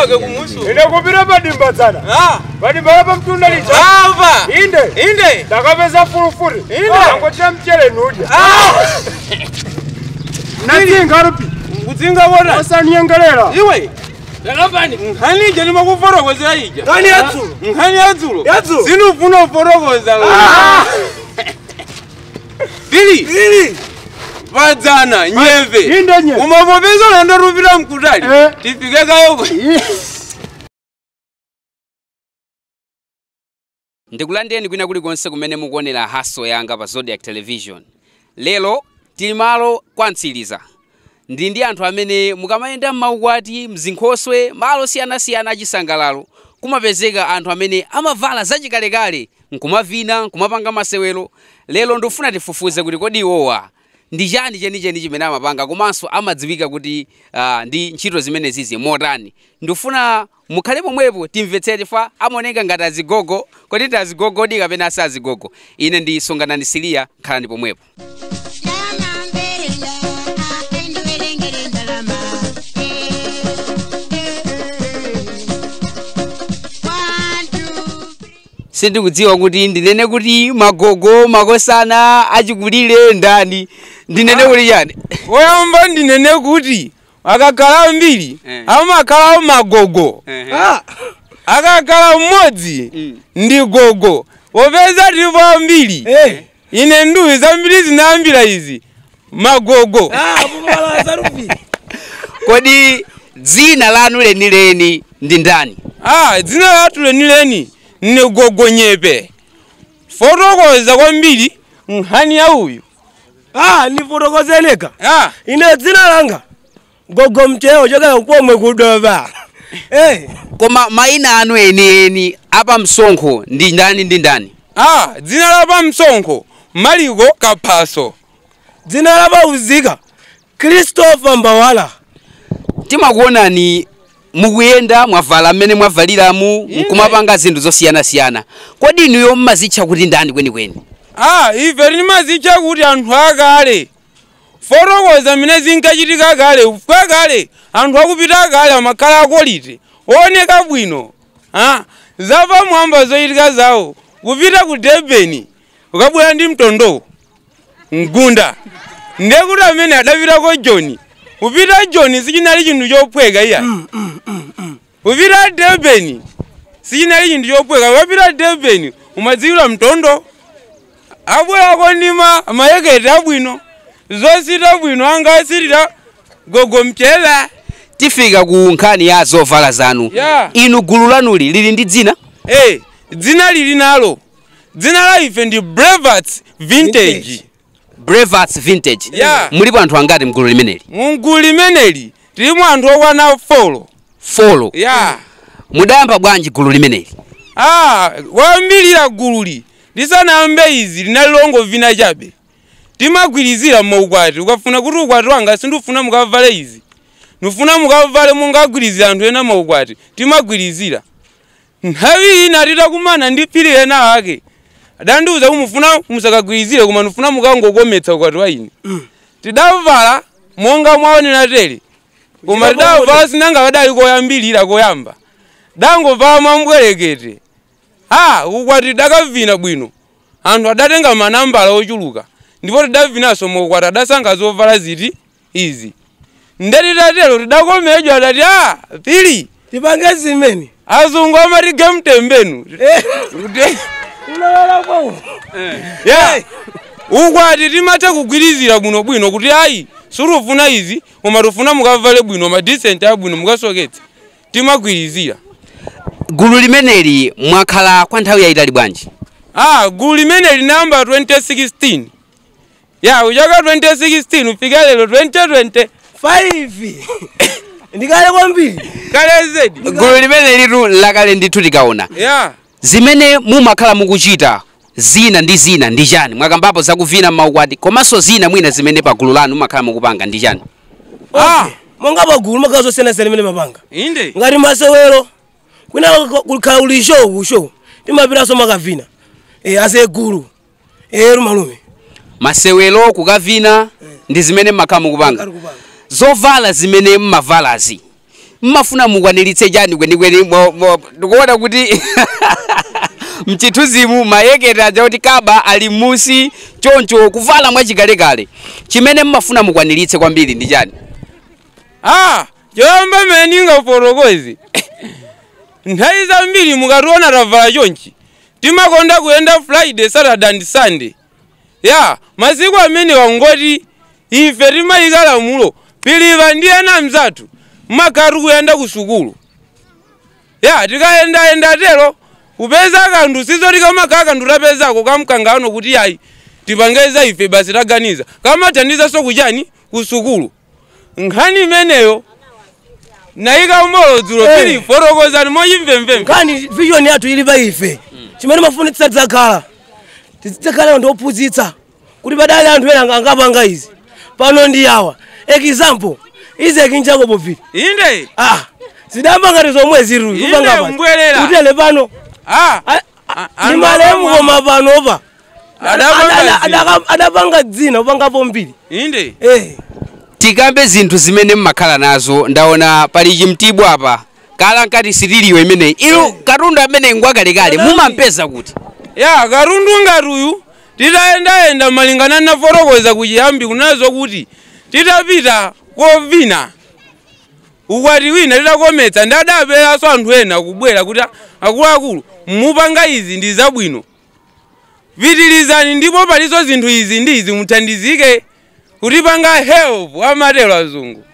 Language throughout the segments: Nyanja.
wake kumusu. Ine kupira padimba tsana. Ah. Padimba pa mtunda licha. Apa. Inde. Inde. Ndakapeza fulufuli. Inde. Angochira mchere nudya. Ah. Natsinga rupi. Kutsinga wona. Osanyengerera. Iwe. Ndakapani nkhani ija ndimakuforokozera ija. Nkhani yadzulo. Nkhani yadzulo. Yadzulo. Sinufuna uforokoza. Ah. Bili. Bili. Vadzana nyeve. Inde nye. Umapopeza ulendo rupira mkutali. Tifike kayoko. Ndikulandeni kwina kulikonse kumene mukuonera haso yanga pa Zodiac Television. Lero tili malo kwa Ntsiriza. Ndi anthu amene mukamayenda m'maukwati, mzinkhoswe, malo siyanasiyana achisangalalo, kumapezeka anthu amene amavala zachikalekale, nkumavina, nkumapanga masewero. Lero ndikufuna tifufuze kuti kodi iwowa ndi chani chenicheni chimene amapanga, komanso amadziwika kuti ndi ntchito zimene zizi motani. Ndikufuna mukhale pomwepo timvetsere fa amaoneka ngati azigogo, kodi ndi azigogo di kapena asi azigogo. Ine ndi Songanani Siliya, khalani pomwepo. Sindikudziwa kuti ndinene kuti magogo makosana achikulire ndani, ndinene kuti chani? Woyamba ndinene kuti akakhala mbiri amakhala magogo. Akakhala mmodzi ndi gogo. Wopeza tilipo ambiri. Ine nduwi zambiri zinayambira izi magogo. Kodi dzina lanu lenileni ndi ndani? Dzina lathu lenileni ni gogo nyepe. Fotokoza kwambiri nkhani ya uyu. Nifotokozeneka. Ine dzina langa gogo mcheo chokera komwe kudova. Koma maina anu enieni apa msonkho ndi ndani ndi ndani? Dzina la pa msonkho Maliko Kaphaso. Dzina la pa uzika Christopher Mbawala. Timakuonani mukuyenda mwavala mmene mwavaliramu nkumapanga zinthu zosiyanasiyana. Kodi inuyo mmazitcha kuti ndani kwenikweni? Ife timazitcha kuti anthu akale. Fotokoza mmene zinkachitika kale, kufika kale anthu akupita kale amakhala akolite ooneka bwino. Zapamwamba zochitika zawo kupita ku Durban ukabwera ndi mtondo mgunda, ndiye kuti amene adapitako Joni. Kupita Joni sichinali chinthu chophweka iya. Kupita Durban sichinali chinthu chophweka. Ukapita Durban umadziwira mtondo abwerako ndi mayekete abwino zosita bwino anga asirira gogo mchela. Tifika ku nkhani ya zovala zanu. Inu gulu lanuli lili ndi dzina? Dzina lili nalo. Dzina la ife ndi Bravehearts Vintage. Bravehearts Vintage. Mulipo anthu angati mgulu limeneli? Mgulu limeneli tilimo anthu okwana 4. 4. Mudayamba bwanji gulu limeneli? Kwambirira gululi lisanayambe izi linali longovina chabe. Timagwirizira maukwati. Ukafuna kuti ukwati wanga sindufuna mukavale izi, nufuna mukavale mungagwirizira anthu ena maukwati, timagwirizira. Nthawi ina titakumana ndi phiri ena ake adandiuza kuti mufuna musakagwirizire koma nufuna mukangokometsa ukwati wa ine. Tidavala monga mwaonera tere, koma tidavala sinanga kadali koyambirira koyamba, dangovala mwambwerekete. Ukwati tidakavina bwino, anthu adatenga manambala ochuluka, ndipo tidavinanso maukwati adasankha zovala ziti izi. Ndetitatero tidakomedwa adati pili tipange zimene azungu amati gemtembenu. Ukwati timatha kugwirizira bwino bwino kuti ayi surufuna izi koma tufuna mukavale bwino ma decent abwino mukasoketse, timagwirizira. Gulu limeneli mwakhala kwa nthawi yayitali bwanji? Gulu limeneli linayamba 2016. Uchaka 2016 ufika lero 2025. Ndikale kwambiri. Kale zedi. Gulu limene litu lakale ndithu tikaona. Zimene mumakhala mukuchita zina ndi zina ndi chani? Mwakambapo zakuvina maukwati, komanso zina mwina zimene pa gulu lanu mumakhala mukupanga ndi chani? Monga pa gulu makhala zosiyanasiyana zimene mapanga. Inde. Ngati masewero kwina kukhala uli show show timapitanso makavina. Ase gulu. Malume. Masewero kukavina ndi zimene mmakhala mukupanga. Zovala zimene mmavalazi Mmafuna mukwaniritse chani kwenikweni? Ndikuona kuti mchithuzimu mayekete aja kuti kaba ali musi choncho kuvala mwachikalekale. Chimene mmafuna mukwaniritse kwambiri ndi chani? Choyamba mmene ndingafotokoze, nthawi zambiri mukationa tavala chonchi timakonda kuyenda Friday, Saturday and Sunday. Ya masiku amene wangoti ife timayika lamulo piliva ndi ena mzathu mmakhala tikuyenda ku sukulu. Ya tikayendayenda tero kupeza kanthu sizoti kamakhala kanthu tapezako kamkangano kuti ayi tipangeza ife basi taganiza kamathandizanso kuchani ku sukulu. Nkhani imeneyo nayika mbolo dzulo pili fotokozani mochimvemvemve. Nkhani vision yathu ili pa ife chimene mafuna tisadzakhala tidzakhala anthu ophunzitsa kuti padali anthu ena angapanga izi pano ndi awa. Example Isaac Njakobo Phiri. Inde. Zidamba ngati zomwe ziru kupanga pa. Utele pano. Ni malemu koma panopa. Adapanga dzina upangapo mbiri. Inde. Tikambe zinthu zimene mmakhala nazo. Ndaona pali chimtibwa apa. Kala nkati sitiliwe imeneyi. Ilo katundu amene ngwakalekale mumampeza kuti? Ya katundu ngatuyu titayendayenda malingana na fotokoza kuchiyambi kunazo kuti titapita kovina ukwati wina titakometsa ndadaperanso anthu ena kubwera kuti akuluakulu mupanga izi ndi zabwino, pitilizani ndipo paliso zinthu izi ndi izi muthandizike kutipanga help amatero azungu.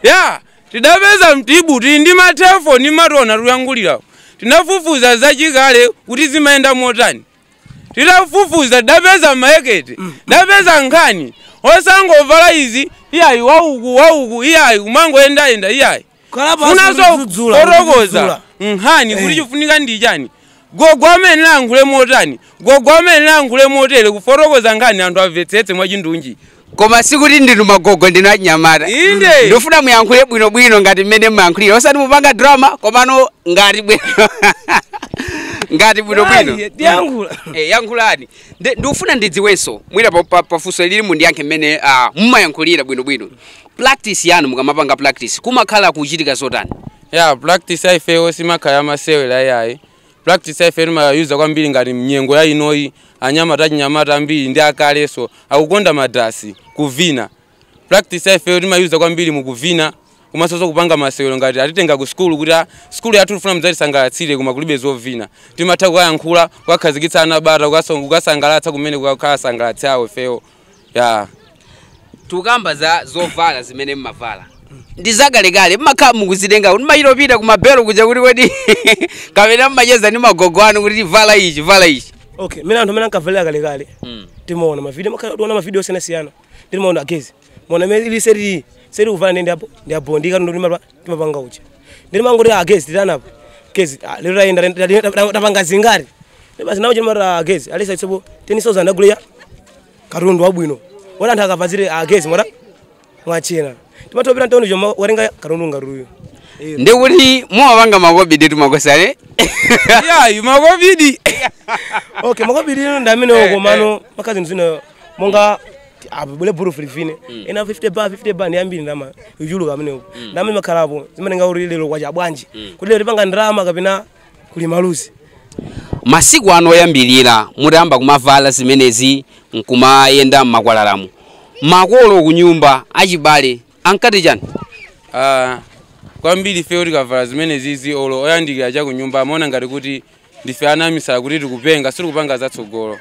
Ya tidapeza mtibu tili ndi matelefoni matona tikuyankhulirawo. Tinafufuza zachikale kuti zimayenda motani. Titafufuza tidapeza maekete, tidapeza nkhani osangovala izi iyayi wauku wauku iyayi kumangoyendayenda iyayi. Funaso fotokoza nkhani kuti chifunika ndi chani. Gogo amene ayankhule motani, gogo amene ayankhule motere kufotokoza nkhani anthu amvetsetse mwachindunji. Koma sikuti ndinu magogo ndinu achinyamata. Inde. Ndofuna muyankhule bwinobwino ngati mmene muyankhulira. Osati mupanga drama komano ngati bwino. Ngati bwinobwino. Yankhula. Yankhulani. Ndikufuna ndidziwenso mwina pafunso lili mundiyankhe mmene mumayankhulira bwinobwino. Practice yanu mukamapanga practice kumakhala kuchitika zotani? Ya practice yaifeyo simakhala masewera yayi. Practice yaifeyo timayuza kwambiri ngati mnyengo ya inoyi anyamata achinyamata ambiri ndi akaleso akukonda madasi kuvina. Practice yaifeyo timayuza kwambiri mukuvina komanso kupanga masewero ngati atitenga ku sukulu kuti sukulu yathu tifuna mudzatisangalatsire koma kulibe zovina. Timatha kukayankhula kukakhazikitsa ana bata kukasangalatsa kumene kukakhasangalatsa awo ifeyo. Ya tukamba za zovala zimene mmavala ndi zakalekale mmakhala mukuzitenga kuti machitopita kumabelo kuja kuti kodi kapena mmacheza ndi magogo anu kuti vala ichi vala ichi. Okay, mina anthu amene ankavalira kalekale timaona mavidiyo makhala tiona mavidiyo osiyanasiyana timaona agezi mona imene ili seri seri kuvala ndi apo ndi apo ndi katundu timapanga ucha ndimangoti agezi titanapo gezi lero tayenda tapanga zingati basi nawo chimara agezi alisa itsopo 10,000 agulira katundu wabwino wala anthu akavazire agezi mora mwachena timatopera ntono joma warenga katundu ngaruyo. Ndikuti mumapanga makobidi timakosane. Yayi makobidi. Okay, makobidi ndi amene komano makazi mzina monga abule buru filifine ena 50 bar 50 bar ndi ambiri ndama yujuluka amenewo ndame makhalapo zimanenga kuti lero kwacha bwanji kuti lero tipanga ndrama kapena kuli maluzi. Masiku ano oyambirira mutayamba kumavala zimenezi nkumayenda mmakwalalamu makolo kunyumba achibale ankati chani? Kwambiri ife tikavala zimenezizi olo oyandikira cha kunyumba amaona ngati kuti ndife ana amisala kuti tikupenga sitikupanga zatsogolo.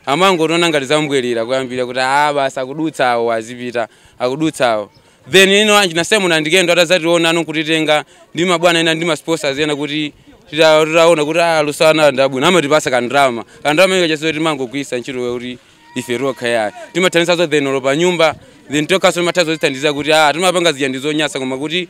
Amangotiona ngati zambwerera kuyambira kuti basi akudutsawo azipita akudutsawo. Then ino anjinasemuna ndikendo atazationa ano kutitenga ndi mabwana ena ndi ma sponsors ena kuti titaona kuti lusana ndabwino amatipasa kandrama kandrama iko chaso timangogwisa ntchito kuti ife tokha yayi timathandizaso then olo pa nyumba then tokhaso timathandiza zithandiza kuti timapanga zija ndi zonyasa koma kuti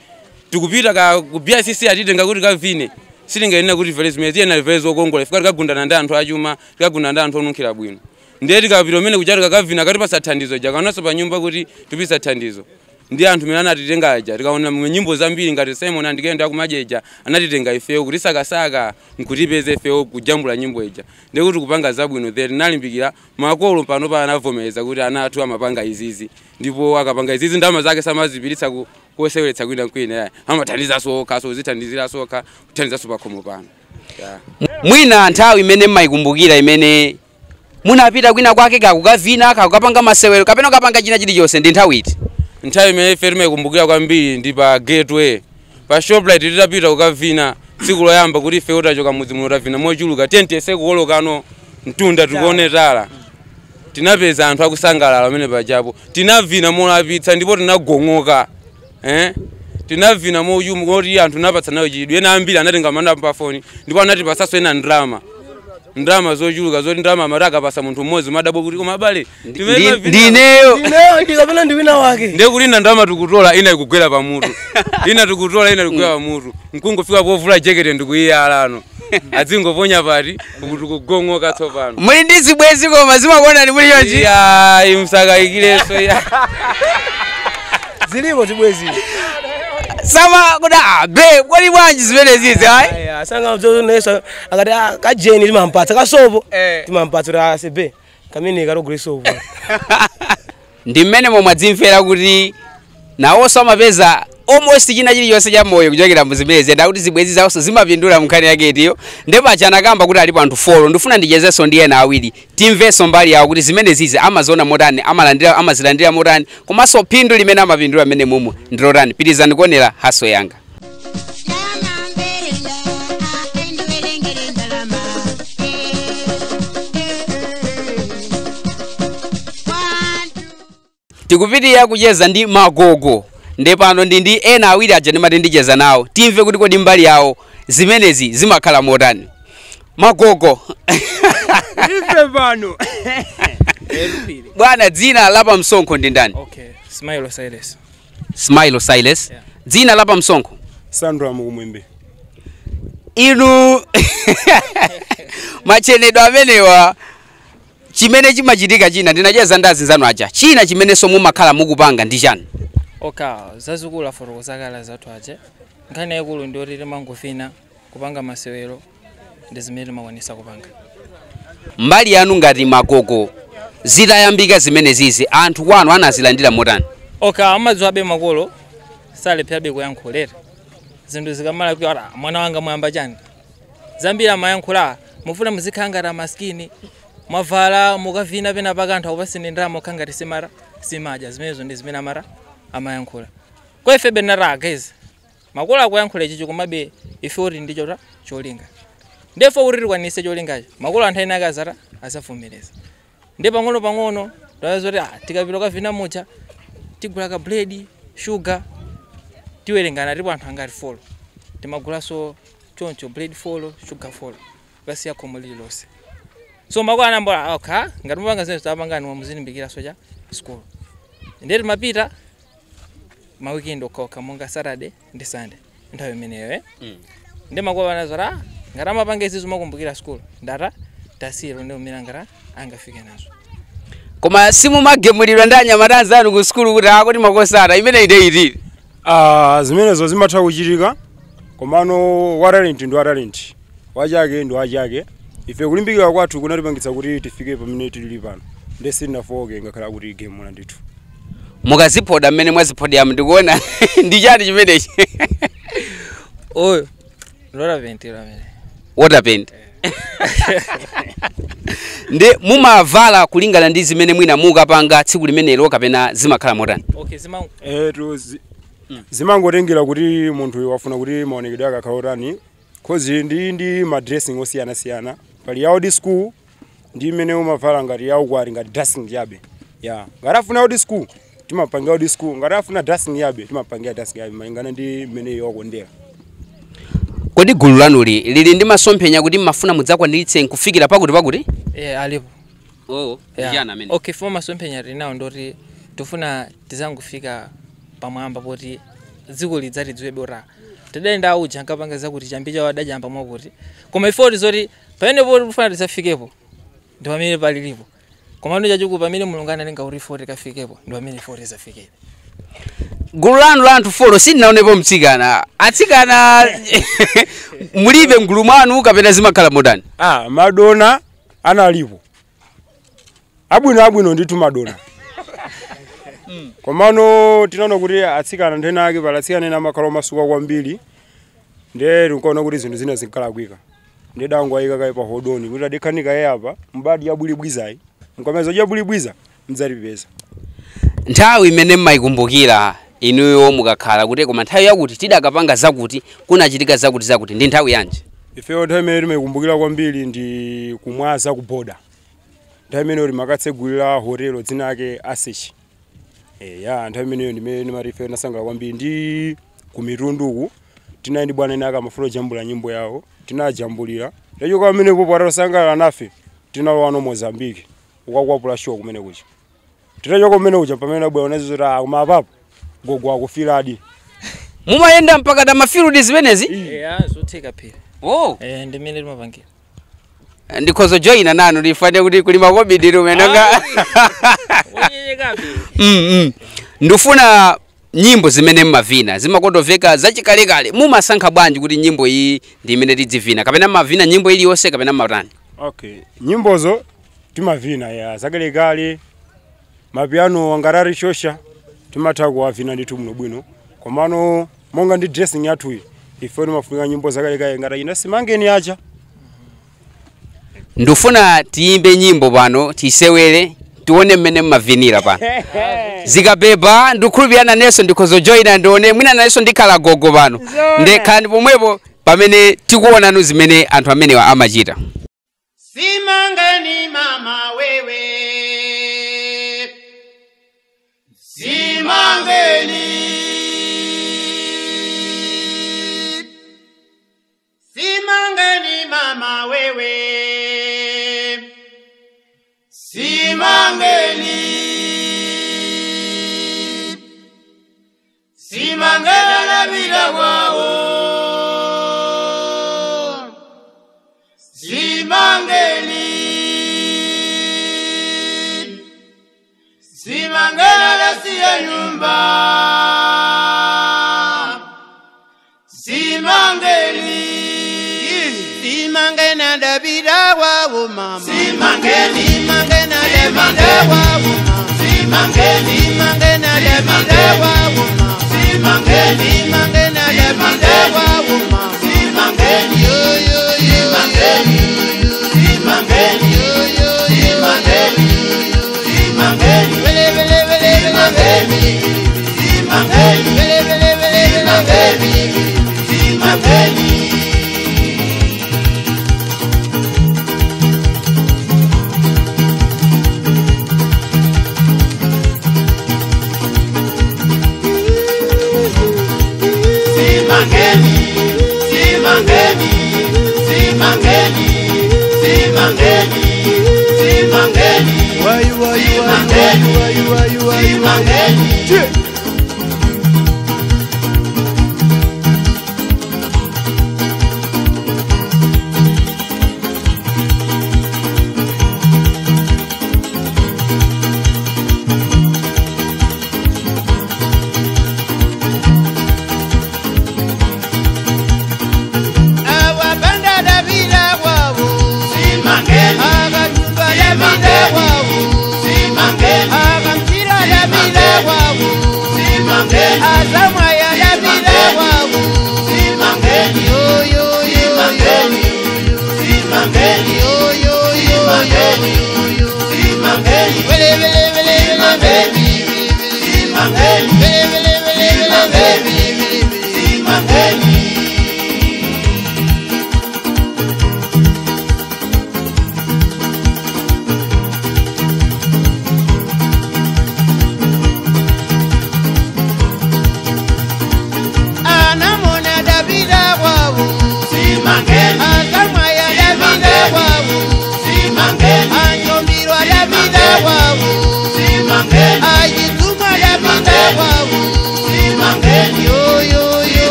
tikupita ka ku BICC atitenga kuti kavine sitingayenera kuti vele zimene tiyena vele zokongola ifika tikagundana ndi anthu achuma tikagundana ndi anthu onunkhira bwino ndiye tikapita umene kuja tikakavina katipasa thandizo ja kanonso pa nyumba kuti tipisa thandizo. Ndi anthu mene anatitenga aja tikaona nyimbo zambiri ngati Simon andikenda kumajeja anatitenga ifeyo kuti sakasaka nkutipeze ifeyo kujambula nyimbo ija ndikuti kupanga zabwino there tinalimbikira makolo pano pa anavomereza kuti ana athu amapanga izizi ndipo akapanga izizi ndalama zake samazipiritsa kuseweretsa kwina kwina amathandizaso okha so zithandiziraso okha kuthandizaso pakhomo pano. Mwina nthawi imene mmayikumbukira imene munapita kwina kwake kakukavina kakukapanga masewero kapena kapanga china chilichonse ndi nthawi iti? Nthawi imene ife timayikumbukira kwambiri ndi pa Gateway pa Shoprite titapita kukavina tsiku loyamba kuti ife utachoka mudzi muno tavina mochuluka tentese kuwolokano mtunda tikuone tala tinapeza anthu akusangalala pamene pajapo tinavina molapitsa ndipo tinagong'oka tinavina moti anthu napatsa nayo chidwi ena ambiri anatenga manamba pa foni ndipo anatipasanso ena ndrama zochuluka zoti ndrama amati akapasa munthu mmodzi madabo kuti koma abale ndineyo ndikapena ndi wina wake ndiye kuti ina ndrama tikutola ina ikugwera pamutu ina tikutola ina ikugwera pamutu mkungofika povula jekete ndikuyiyalano adzingoponya pati kuti kugong'oka tsopano. Muli ndi zibwenzi koma zimakuonani muli chonchi? Iyayi msakayikirenso ya zilipo zibwenzi sama kuti be kodi bwanji zimene zizi ayi asanga mzoneso akati kajeni timampatsa kasopo timampatsa kuti asebe kamene kalogule sopo. Ndi mmene momwe adzimvera kuti nawonso amapeza almost china chilichonse cha moyo kuchokera muzimenezi ndakuti zibwenzi zawonso zimapindula munkhani yake itiyo. Ndipo aja anakamba kuti alipo anthu 4 ndifuna ndichezenso ndi ena awiri timvenso mbali yawo kuti zimenezizi amaziona motani amazilandira motani komanso phindu limene amapindula mmene mumu ndi lotani. Pitirizani kuonera Haso Yanga. Tikupitirira kucheza ndi magogo ndi pano ndi ena awiri aja ndimati ndicheza nawo timve kuti kodi mbali yawo zimenezi zimakhala motani. Magogo ife pano bwana, dzina la pamsonkho ndi ndani? Okay, Smilo Silas. Smilo Silas. Yeah. Dzina la pamsonkho? Sandra Mukumwembe. Inu machenedwe amenewa chimene chimachitika china ndinacheza ndi azinzanu aja china chimenenso mumakhala mukupanga ndi chani? Okay, zazikulu afotokozakala zathu aja nkhani yaikulu ndi oti timangofina kupanga masewero ndi zimene timakwanisa kupanga. Mbali yanu ngati magogo zitayambika zimene zizi anthu wanu anazilandira motani? Okay, amadziwabe makolo salephabe kuyankhulera zinthu zikamala kuti mwana wanga mwayamba chani zambiri amayankhula mufuna muzikhala ngati amaskini mwavala mukavina pena paka anthu akupaseni ndalama okhala ngati simara simadya zimenezo ndi zimene amara amayankhula. Kwa ife benara agezi makolo akuyankhula ichicho komabe ife oti ndicho cholinga ndefo kuti tikwanise cholingacho makolo anthu ena akazara asavomereza ndi pang'ono pang'ono tazoti tikapita kavina mucha tigula ka blade sugar tiwerengana tipo anthu angati 4 timagulaso choncho blade 4 sugar 4 basi yakhomo lililonse. So makolo anambola okay ngati mupanga zinthu tapangani muzilimbikira soja school ndiye timapita ma weekend okhaokha monga Saturday ndi Sunday nthawi imeneyo ndi makolo anazora ngati amapanga izizo makumbukira school ndata tasiro ndi umira ngati angafike nazo. Koma simumagemulidwa ndi anyamata anzanu ku sukulu kuti akuti makosana imene ide itili? Zimenezo zimatha kuchitika komano wa talent ndi wa talent wachake ndi wachake ife kulimbikira kwathu kunatipangitsa kuti tifike pamene tilili pano ndi sinafoke ngakhala kuti gemula ndithu. Mukaziphoda mmene mwaziphodera ndikuona ndi chani chimenechi? Oyo water paint amene water paint ndi mumavala kulingana ndi zimene mwina mukapanga tsiku limenelo kapena zimakhala motani? Okay, zimangotengera kuti munthu wafuna kuti maonekedwe ake akhale otani cause ndi ma dressing osiyanasiyana pali ya old school ndi imene umavala ngati ya ukwati ngati dressing yabe ya ngati afuna old school timapangira old school ngati afuna dressing yabe timapangira dressing yabe malingana ndi mmene wakondera. Kodi gulu lanuli lili ndi masomphenya kuti mafuna mudzakwaniritse nkufikira pakuti pakuti? Alipo. Oh, yeah. Amene. Okay, for masomphenya tinawo ndoti tifuna tizangofika pamwamba poti dziko lidzatidziwe bora. Tidayenda uja ankapanga zakuti chambi chawo adajamba mwakuti. Koma ifo zoti pamene poti tifuna tisafikepo ndi pamene palilipo. Koma ndo chachikulu pamene Mulungu analenga kuti ifo tikafikepo ndi pamene ifo tizafikire. Gulu lanu la anthu folo sindinaonepo mtsikana. Atsikana mulibe mgulu mwanu kapena zimakhala motani? Ah, madona analipo. Abwino abwino ndithu madona. Komano tinaona kuti atsikana nthena ake pala atsikana ena amakhala omasuka kwambiri. Ndiye tikuona kuti zinthu zina zinkalakwika. Ndiye dango ayika kaye pa hodoni kuti adekhanika iye apa mbadi yabwilibwizayi. Mkameza yabwilibwiza mdzalipeza. Nthawi imene mmayikumbukira inuyo mukakhala kuti koma nthawi yakuti tidakapanga zakuti kunachitika zakuti zakuti ndi nthawi yanji? Ifeyo nthawi imene timayikumbukira kwambiri ndi kumwaza ku boda. Nthawi imeneyo timakatsegulira hotelo dzina ake Asechi. Ya nthawi imeneyo ndimene ndimati ifeyo tinasangalala kwambiri ndi ku mitunduku tinali ndi bwana ena ake amafuna kujambula nyimbo yawo tinajambulira. Tachoka pamenepo patasangalala nafe tinalowa Mozambique ukakwapula show kumene kucha. Titachoka kumene kucha pamene abwera unazizo kuti koma apapo gogo akufiradi. Mumayenda mpaka ta mafirudi zimenezi? Ya zotheka phiri. Oh. Ndimene timapangira. Ndikhozo joina nanu ndifane kuti kuli makobidi lumenanga. Wonyenyekabe. Ndifuna nyimbo zimene mmavina zimakotoveka zachikalekale mumasankha bwanji kuti nyimbo iyi ndi imene tidzivina kapena mmavina nyimbo iliyonse kapena mmatani? Okay, nyimbozo timavina ya zakalekale mapiano angarari shosha timatha kuwavina ndithu muno bwino. Komano monga ndi dressing yathuyi ife timafunika nyimbo zakalekale ngati ina simangeni acha. Ndifuna tiyimbe nyimbo pano tisewere tione mmene mmavinira pano. Zikabeba ndikukhulupirana nenso ndikhozo joina ndione mwina nanso ndikhala gogo pano. Ndekhani pomwepo pamene tikuonanu zimene anthu amenewa amachita. Simangeni mama wewe. Simangeni. Simangeni mama wewe. Simangeni. Simangeni na bila wao. Simangeni. Simangeni na siya nyumba. Simangeni. Simangeni na bila wao mama. Simangeni. Simangeni na bila wao mama. Simangeni. Simangeni na bila wao mama. Simangeni. Simangeni na bila wao mama. Simangeni. Yo yo yo. Simangeni. Simangeni. Yo yo. Simangeni. Simangeni. Vele vele vele simangeni. Simangeni. Vele vele vele simangeni. Simangeni. Simangeni, Simangeni, Simangeni,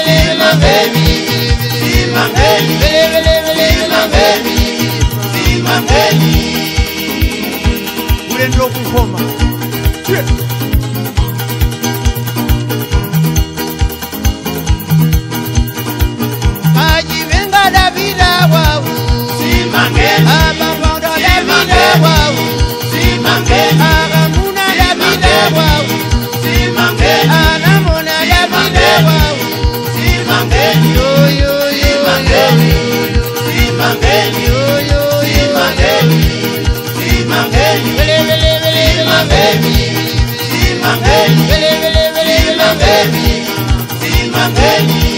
Simangeni, Simangeni, Simangeni, Simangeni. Simangeni. Nkhoma. Ajivenga Davida wawu Simangeni Ababonda Davida wawu Simangeni Agamuna Davida wawu Simangeni Anamona Davida wawu Simangeni yo yo Simangeni Simangeni yo yo Simangeni Simangeni vele vele vele Simangeni Simangeni vele vele vele Simangeni Simangeni.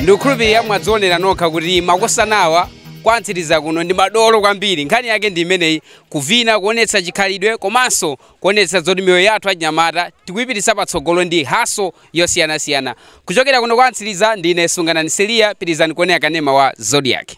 Ndikukhulupirira mwadzionera nokha kuti makosanawa kwantsiriza kuno ndi madolo kwambiri. Nkhani yake ndi imeneyi, kuvina, kuonetsa chikhalidwe komanso kuonetsa zoti miyoyo yathu achinyamata tikuyipititsa patsogolo ndi haso yosiyanasiyana. Kuchokera kuno kwantsiriza ndine Sunganani Seliya, pitirizani kuonera kanema wa Zodiac.